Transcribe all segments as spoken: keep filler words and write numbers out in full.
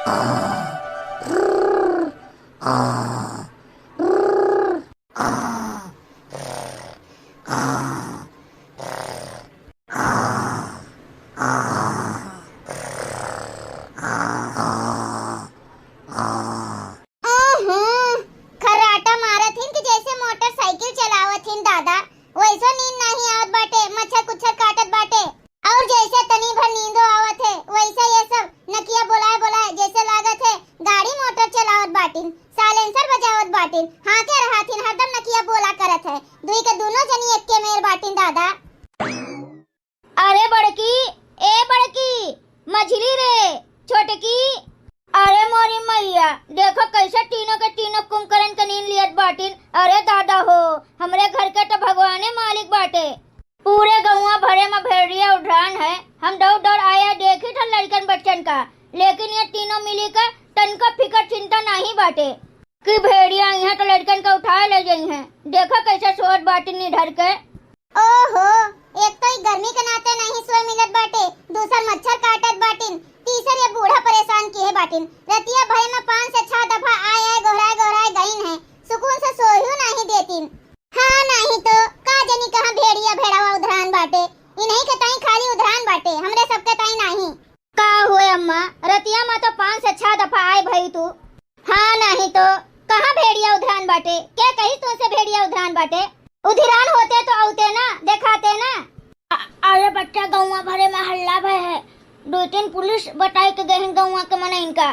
उहुं, खर्राटा मारत हिन कि जैसे मोटरसाइकिल चलावत हिन दादा, वैसो नींद नाहीं आवत बाटे, मच्छर कुच्छर काटत बाटे। और जैसे तनी भर नींदो आवत है, वैसे ये सब नकिया बोलाए बोलाए जैसे लागत है गाड़ी मोटर चलावत बाटिन, साइलेंसर बजावत बाटिन, हाँके रहत हिन, हरदम नकिया बोला करत है। दुई के दुनो जनी एक्के मेर बाटिन दादा। अरे बड़की, ए बड़की, मझली रे, छोटकी। अरे मोरी मैया, देखो कैसे तीनों के तीनों कुंभकरन के नींद लियत बाटिन। अरे दादा हो, हमरे घर के तो भगवाने मालिक बाटे। पूरे गौवा भरे में भेड़िया उधरान है। हम दौड़ दौड़ आया देखी था लड़कन बच्चन का, लेकिन ये तीनों मिली के तनको फिकर चिंता नाहीं बाटे कि भेड़िया अइहें तो लड़कन के उठाए ले जइहें। देखो कैसे सोत बाटिन निढर के। ओहो, एक तो ई गर्मी के नाते नाहीं सोए मिलत बाटे, दूसर मच्छर काटत बाटिन, तीसर ये बूढ़ा परेशान किहे बाटिन। रतिया भर में पाँच से छह दफा आए आए गोहराए गोहराए गइन हैं, सुकून से सोइहू नाहीं देतिन। हाँ, नाहीं तो का जनी कहाँ भेड़िया भेड़ावा उधरान बाटे, इन्हीं के ताईं खाली उधरान बाटे, हमरे सबके ताईं नाहीं। का होए अम्मा, रतिया में तो पाँच से छह दफा आए भई तू। हाँ, नाहीं तो कहाँ भेड़िया उधरान बाटे? के कहिस तुमसे भेड़िया उधरान बाटे? उधिरान होते तो औते ना, देखाते ना। अ-, अरे बच्चा, गौवा भरे में हल्ला भय है, दो तीन पुलिस बताए के गए हैं गौवा के मनइन का।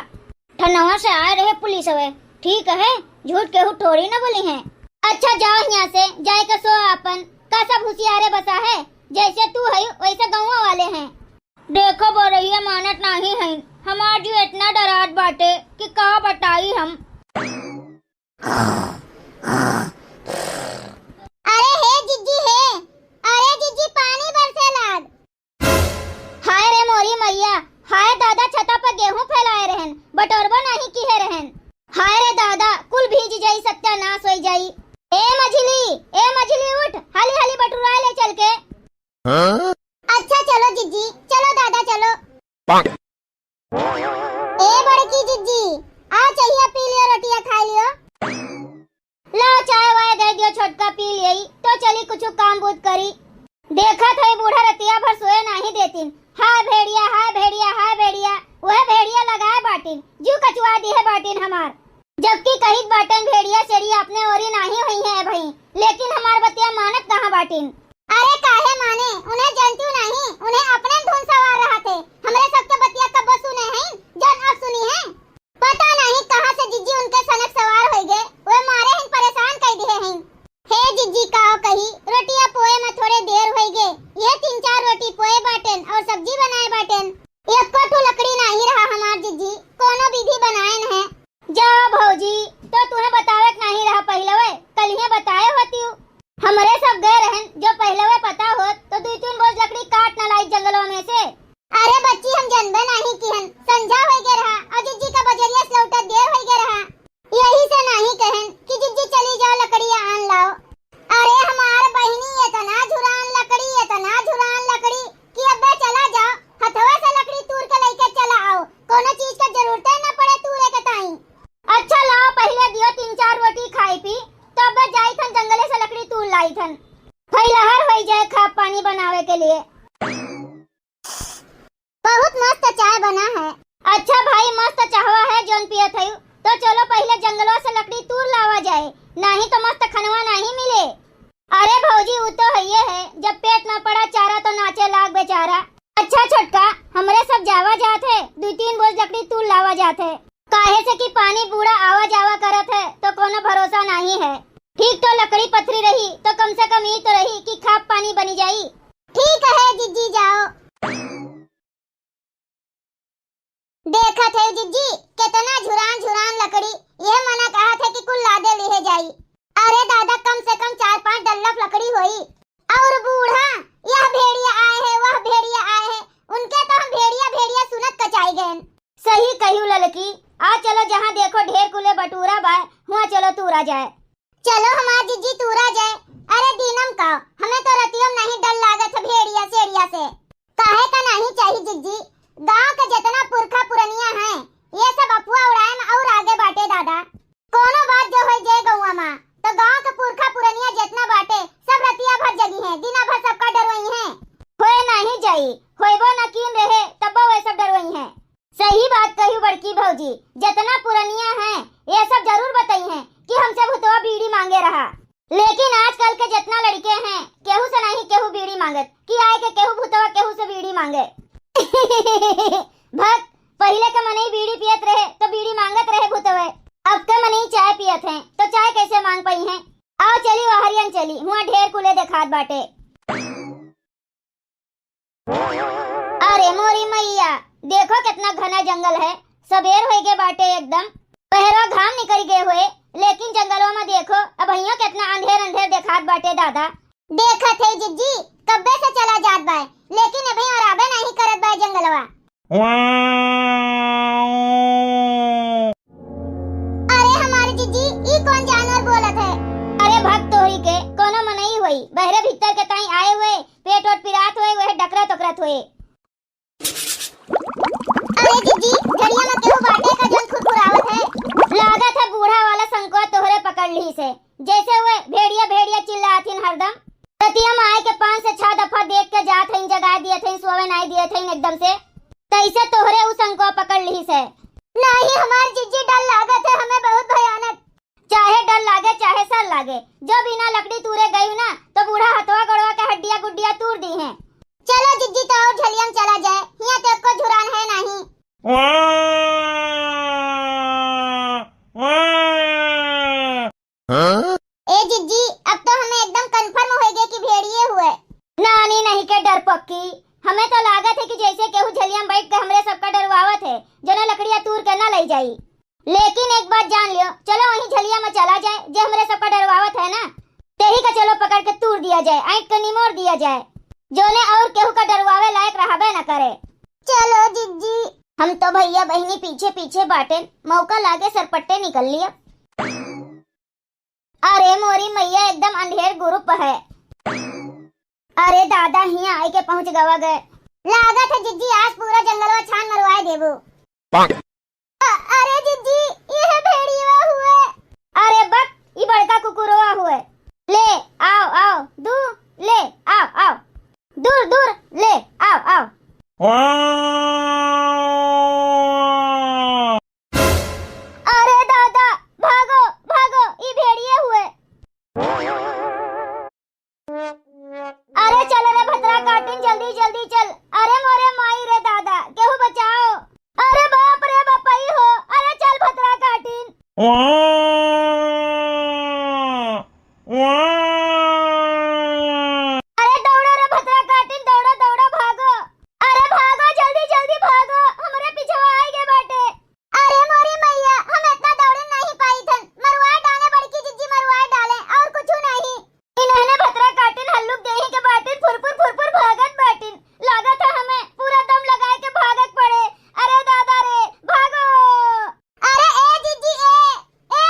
ठनवा से आए रहे पुलिस हवे, ठीक है, झूठ केहू थोड़ी ना बोली हैं। अच्छा जाओ यहाँ से, जाए के सो आपन, का सब हुसियारे बसा है, जैसे तू है वैसे गौवा वाले हैं। देखो बोरहिया मानत नाहीं हइन, हमार जीव एतना डरात बाटे कि का बताई हम। अरे हे जिज्जी हे, अरे जिज्जी पानी बरसे लाग। हाय रे मोरी मैया, हाय दादा छता पर गेहूं फैलाए रहन, बटोरबो नाहीं किहे रहन। हाय रे दादा, कुल भीज जाई, सत्यानाश होई जाई। ए मझली, ए मझली उठ, हाली हाली बटुराए ले चल के। हाँ? अच्छा चलो जिज्जी, चलो दादा चलो। ए बड़की जिज्जी, आ चहिया पी लियो, रोटिया खाई लियो। ला चाय वाय दे दियो, छोटका पी लियई, तो चली कुछ काम बूत करी। देखत है बूढ़ा रतिया भर सोए नाहीं देतिन, हाय भेड़िया, हाय भेड़िया, हाय भेड़िया, वह भेड़िया लगाए बाटिन, जीव कचुआ दिहे बाटिन हमार। जबकि कहित बाटेन भेड़िया सेड़िया अपने ओरी नाहीं होइहें भई, लेकिन हमार बतिया मानत कहाँ बाटिन। अरे काहे माने, उन्हें जनतिउ नाहीं, उन्हें अपने धुन सवार रहत है, हमरे सबके बतिया कब्बो सुने हैं, जौन अब सुनी है। पता नाहीं कहाँ से जिज्जी उनके सनक सवार होइगे, वे मारे हैं परेशान कइ दिहे हैं। हे जिज्जी का कही, रोटिया पोए में थोड़े देर होइगे, ये तीन चार रोटी पोए बाटेन और सब्जी बनाए बाटेन। एको ठो लकड़ी नाहीं रहा हमार जिज्जी, कोनो विधि बनाए न है। जा भौजी, तो तुहें बतावे के नाहीं रहा पहिलवे, कलिहे बताए होतिउ। हमरे सब गए रहन, जो पहिलवे पता होत, तो दुई तीन बोझ लकड़ी काट न लाई जंगलवा में से। अरे बच्ची, हम जनबे नाहीं किहन, संझा होइगे रहा, और जिज्जी का बजरिया से लौटत देर होइगे रहा। यही से नाहीं कहन कि जिज्जी चली जाओ लकड़िया आन लाओ। अरे हमार बहिनी, एतना झुरान लकड़ी, एतना झुरान लकड़ी कि अब्बे चला जाओ, हथवा से लकड़ी तूर के लइके चला आओ, कोनो चीज के जरूरते न पड़े तूरे के ताईं। अच्छा लाओ, पहिले दियो तीन चार रोटी खाई पी, तो अब्बे जाई थन जंगले से लकड़ी तूर लाई थन। फैलहर होई जाए खाब पानी बनावे के लिए। बहुत मस्त चाय बना है। अच्छा भाई, मस्त चाहवा है जौन पियत हयू, तो चलो पहिले जंगलवा से लकड़ी तूर लावा जाए, नाहीं तो मस्त खनवा नाहीं मिले। अरे भौजी, उ तो हइये है, जब पेट में पड़ा चारा तो नाचे लाग बेचारा। अच्छा छोटका, हमरे सब जावा जात है, दुई तीन बोझ लकड़ी तूर लावा जात है, काहे से कि पानी बूढ़ा आवा जावा करत है, तो कोनो भरोसा नाहीं है। ठीक तो लकड़ी पथरी रही, तो कम से कम ई तो रही कि खाब पानी बनी जाई। ठीक है जिज्जी, जाओ। देखत है जिज्जी, केतना झुरान झुरान लकड़ी, यह मना कहत है कि कुल लादे लिहे जाई। अरे दादा, कम से कम चार पांच डल्लफ लकड़ी होई। और बूढ़ा, यह भेड़िया आए है, वह भेड़िया आए है, उनके तो हम भेड़िया भेड़िया सुनत कचाई गएन। सही कहियो ललकी, आ चलो, जहाँ देखो ढेर कुले बटूरा बाय, हुआं चलो तूरा जाए। चलो हमार जिज्जी तूरा जाए। अरे दीनम का, हमें तो रतियों में नाहीं डर लागत है भेड़िया सेड़िया से। काहे का नाहीं चाही जिज्जी, गांव के जितना पुरखा पुरनिया हैं, ये सब जी, जितना पुरनिया हैं, ये सब जरूर बताई हैं कि हमसे भूतवा बीड़ी मांगे रहा। लेकिन आजकल के जितना लड़के हैं, केहू से नहीं केहू बीड़ी मांगत कि आए के केहू भूतवा केहू से बीड़ी मांगे। भक, पहिले के मनई बीड़ी पियत रहे तो बीड़ी मांगत रहे भूतवे, अब के मनई चाय पियत हैं तो चाय कैसे मांग पाई हैं? आओ चली वहरियन चली, हुआ ढेर कुले देखात बाटे। अरे मोरी मैया, देखो कितना घना जंगल है, सबेर होई गे बाटे एकदम। बहरवा घाम निकल गे होए, लेकिन जंगलवा में देखो, अबहियो कितना अंधेर अंधेर देखात बाटे दादा। देखत है जिज्जी, कब्बे से चला जात बा, लेकिन अभी और आबे नहीं करत बा जंगलवा। अरे हमारे जिज्जी, ई कौन जानवर बोलत है? अरे भक तोहरी के, कोनो मनई होई, बहरे भीतर के ताई आए हुए, पेट ओट पिरात होए, वह डकरत ओकरत होए। अरे जिज्जी, झड़िया में केहू बाटे का जौन खुरखुरावत है? लागत है बूढ़ा वाला संकवा तोहरे पकड़ लिहिस है, जैसे हुए भेड़िया भेड़िया चिल्लाथिन हरदम। रतिया में आए के पाँच से छह दफा देख के जात हईन, जगाए दियत हईन, सोवे नाई दियत हईन एकदम से। तैसे तोहरे उ संकवा पकड़ लिहिस है। नाही हमार जिज्जी, डर लागत है हमें बहुत भयानक। चाहे डर लागे चाहे सर लागे, जो बिना लकड़ी तूरे गई ना तो बूढ़ा हथवा गोड़वा के हड्डिया गुड्डिया तूर दीहें। चलो जिज्जी, तो और झलिया में चला जाए, हियाँ तो एको झुरान है नहीं। ए जिज्जी, अब तो हमें एकदम confirm होइगे कि भेड़िए हुए। नानी नहीं के डरपोकी, हमें तो लागत है कि जैसे केहू झलिया में बैठ के हमरे सबका डरवावत है, जने लकड़िया तूर के ना लई जाई। लेकिन एक बात जान लियो, चलो वहीं झलिया में चला जाए, जे हमरे सबका डरवावत है ना, तेही का चलो पकड़ के तूर दिया जाए, ऐंठ के निमोर दिया जाए, जोने और केहू का डरवावे लायक रहबे न करे। चलो जिज्जी। हम तो भैया बहिनी पीछे पीछे बाटेन, मौका लागे सरपट्टे निकल लिया। अरे मोरी मैया, एकदम अंधेर group है। अरे दादा, हियाँ आइके पहुँच गवा गए। लागत है जिज्जी, आज पूरा जंगलवा छान मरवाए देबो। अ-, अरे जिज्जी, ई है भेड़िया हुए। अरे बक, ई बड़का कुकुरवा हुए। ले, आओ, आओ, दू, ले, आओ, आओ। दूर, दूर, ले, आओ, आओ। अरे दादा, भागो, भागो, ई भेड़िए हुए। अरे चल रे भतरा काटिन, जल्दी, जल्दी चल। अरे मोरे माई रे दादा, केहू बचाओ। अरे बाप रे बपई हो, अरे चल भतरा काटिन। अरे दौड़ो रे भतरा काटिन, दौड़ो, दौड़ो, भागो। अरे भागो, जल्दी, जल्दी भागो, हमरे पिछवा आइगे बाटे। अरे मोरी मैया, हम इतना दौड़े नहीं पाई थन। मरवाए डाले बड़की जिज्जी, मरवाए डाले, और कुछ नहीं। इन्हने भतरा काटिन हल्लुक देही के बाटिन, फुरफुर, फुरफुर भागत बाटिन। लागत है हमें पूरा दम लगाए के भागक पड़े। अरे दादा रे, भागो। अरे ए जिज्जी, ए, ए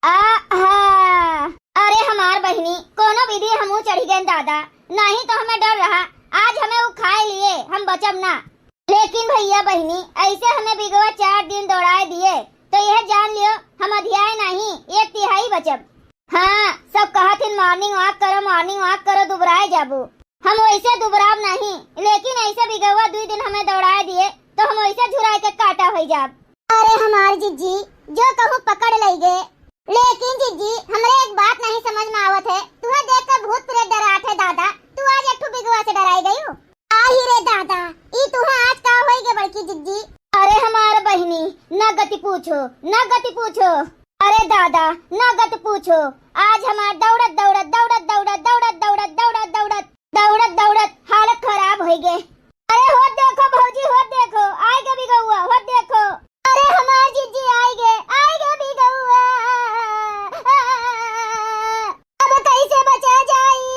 आहा। अरे हमार बहिनी, कोनो विधि हमहू चढ़ी गए दादा, नहीं तो हमें डर रहा, आज हमें उ खाए लिए, हम बचब ना। लेकिन भैया बहिनी, ऐसे हमें बिगवा चार दिन दौड़ाए दिए, तो यह जान लियो, हम अधियाए नहीं, एक तिहाई बचब। हाँ, सब कहत हिन morning walk करो, morning walk करो, दुबराए जाबू। हम वैसे दुबराब नहीं, लेकिन ऐसे बिगवा दुई दिन हमें दौड़ाए दिए, तो हम वैसे झुराए के काटा होई जाब। अरे हमार जिज्जी, जो कहूँ पकड़ लइगे। लेकिन जिज्जी, हमरे एक बात नहीं समझ में आवत है, तुहे देख के भूत प्रेत डरात है दादा, तू आज एक ठो बिगवा से डराई गयू। आही रे दादा, ई तुहे आज का होई गे बड़की जिज्जी? अरे हमार बहिनी, ना गति पूछो, ना गति पूछो। अरे दादा, ना गति पूछो, आज हमार दौड़त, दौड़त, दौड़त, दौड़त, दौड़त, दौड़त, दौड़त, दौड़त, दौड़त, दौड़त हालत खराब होई गे। अरे होत देखो भौजी, होत देखो, आइ गे बिगौआ, होत देखो। अरे हमार जिज्जी आइ गे, आइ गे बिगौआ। अब कैसे बचा जाई?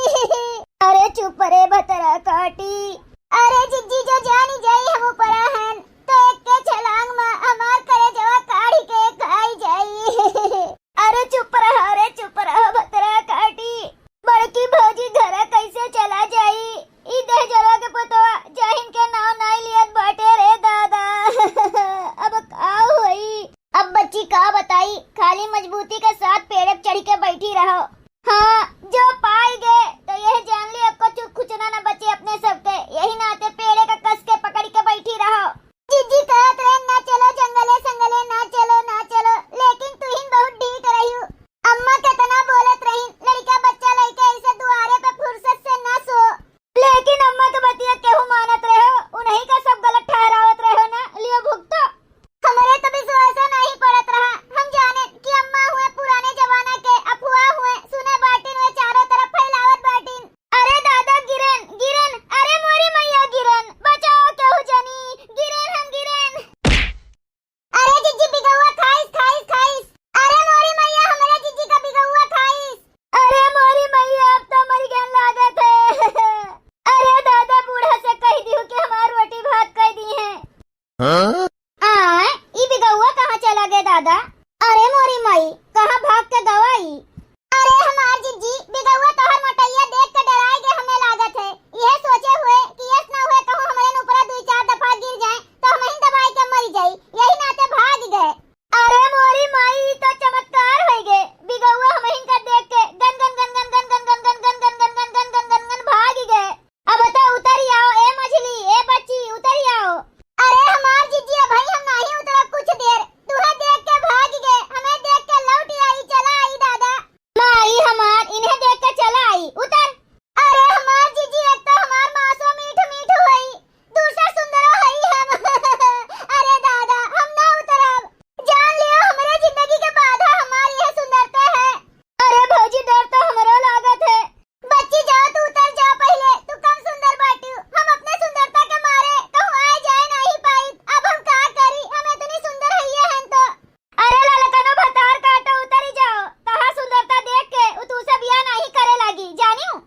अरे चुप रे भतरा काटी। अरे जिज्जी जो जानी जाई हम ऊपरा हन, तो एक के छलांग में हमार करेजवा काढ़ी के खाई जाई। अरे चुप रहा, अरे चुप रहा भतरा काटी। बड़की भौजी घरा कैसे चला जाई? ई दहेजरवा के पुतवा जाहिन के नाव नाई लियत बाटे रे दादा। अब का होई? अब बच्ची का बताई, खाली मजबूती के साथ पेड़े पे चढ़ी के बैठी रहो। हाँ, जो पाई गे, तो यह जान ली, एको चुक खुचना न बचे अपने सबके। यही नाते पेड़े का कस के पकड़ के बैठी रहो। जिज्जी कहत रहे, "ना चलो जंगले संगले, ना चलो, ना चलो," लेकिन तुहिन बहुत ढीठ रही हो। अम्मा केतना बोलत रही, "लड़का बच्चा लइके ऐसे दुआरे पे फुर्सत से ना सो।" लेकिन अम्मा के बतिया केहू मानत रहे हो, उन्हीं का सब गलत ठहरावत रहे हो ना, लियो भुगतो। हमरे तो विश्वास नहीं पड़त रहा, हम जाने कि अम्मा हुए पुराने जमाना के अफवाह हुए, सुने बाटिन वे चारों तरफ फैलावत बाटिन। अरे दादा गिरेन, गिरेन, अरे मोरी मैया गिरेन, बचाओ केहू जनी, गिरेन हम गिरेन। अरे जिज्जी बिगौआ खाइस, खाइस, खाइस। अरे मोरी मैया हमरे जिज्जी का बिगौआ खाइस। अरे मोरी मैया अब तो मरी गन लागत है। अरे दादा बूढ़ा से कह दियो कि हमार रोटी भात कह दी है। हाँ? आय, ई बिगौआ कहाँ चला गए दादा? अरे मोरी माई, कहाँ भाग के गवा ई? अरे हमार जिज्जी, बिगौआ तोहर मोटैया देख के डराए गए हमें लागत है। यह सोचे हुए कि यस ना हुए कहूँ हमरे ऊपरा दुई चार दफा गिर जाए, तो हमहिन दबाए के मर जाई। यही नाते भाग गए। अरे मोरी माई, ई तो चमत्कार होई गए। बिगौआ हमहिन का देख के गन गन गन गन गन गन गन गन गन गन गन गन गन गन गन गन गन भाग गए। अब तो उतरी आओ, ए मझली, ए बच्ची, उतरी आओ। अरे हमार जिज्जी, अबहीं हम नाही उतरब कुछ देर। तुहे देख के भाग गए, हमें देख के लौट आई, चला आई दादा। माई हमार, इन्हें देख के चला आई, उतर। अरे हमार जिज्जी, एक तो हमार मासो मीठ मीठ होई, दूसर सुंदरो हई हम। अरे दादा, हम ना उतरब। जान लियो, हमरे जिंदगी के बाधा हमार यह सुंदरता है। अरे भौजी, डर तो हमरो लागत है। बच्ची जाओ, तू उतर जा पहिले, तू कम सुंदर बाटू। हम अपने सुंदरता के मारे कहूँ आए जाए नहीं पाई। अब हम का करी, हम इतनी सुंदर हइये हन तो। अरे ललकनो भतार काटो, उतरी जाओ। तहार सुंदरता देख के उ तू से बियाह नहीं करे लागी, जानियो।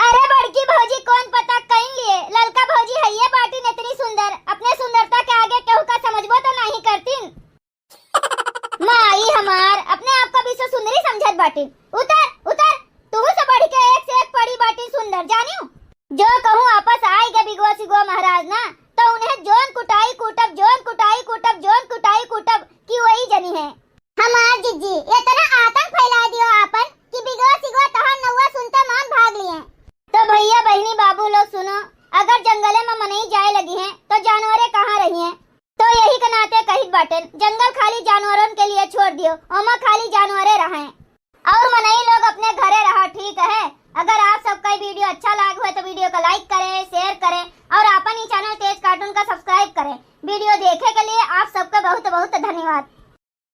अरे बड़की भौजी कौन पता कइन लिए, ललका भौजी हइये बाटिन इतनी सुंदर, अपने सुंदरता के आगे केहू का समझबो तो नहीं करतीन। माई हमार, अपने आप का विश्व सुंदरी समझत बाटिन। उतर, उतर, तू से बढ़ के एक से एक पड़ी बाटिन सुंदर, जानियो। जो कहूँ आपस आई गए बिगवा सिगवा महाराज ना, तो उन्हें जोन कुटाई कूटब, जोन कुटाई कूटब, जोन कुटाई कूटब कि वही जनी है। हमार जिज्जी, इतना आतंक फैला दियो आपन कि बिगवा सिगवा तोहार नौवा सुनते मान भाग लिए। तो भैया, बहिनी, बाबू लोग सुनो, अगर जंगले में मनई जाए लगी हैं, तो जानवरे कहाँ रही हैं? तो यही के नाते कहित बाटेन, जंगल खाली जानवरन के लिए छोड़ दियो, ओमा खाली जानवरे रहें। और मनई लोग अपने घरे रहा, ठीक है? अगर आप सबका ई video अच्छा लाग हुए तो video का like करें, share करें और आपन ई channel तेज cartoon का subscribe करें। Video देखे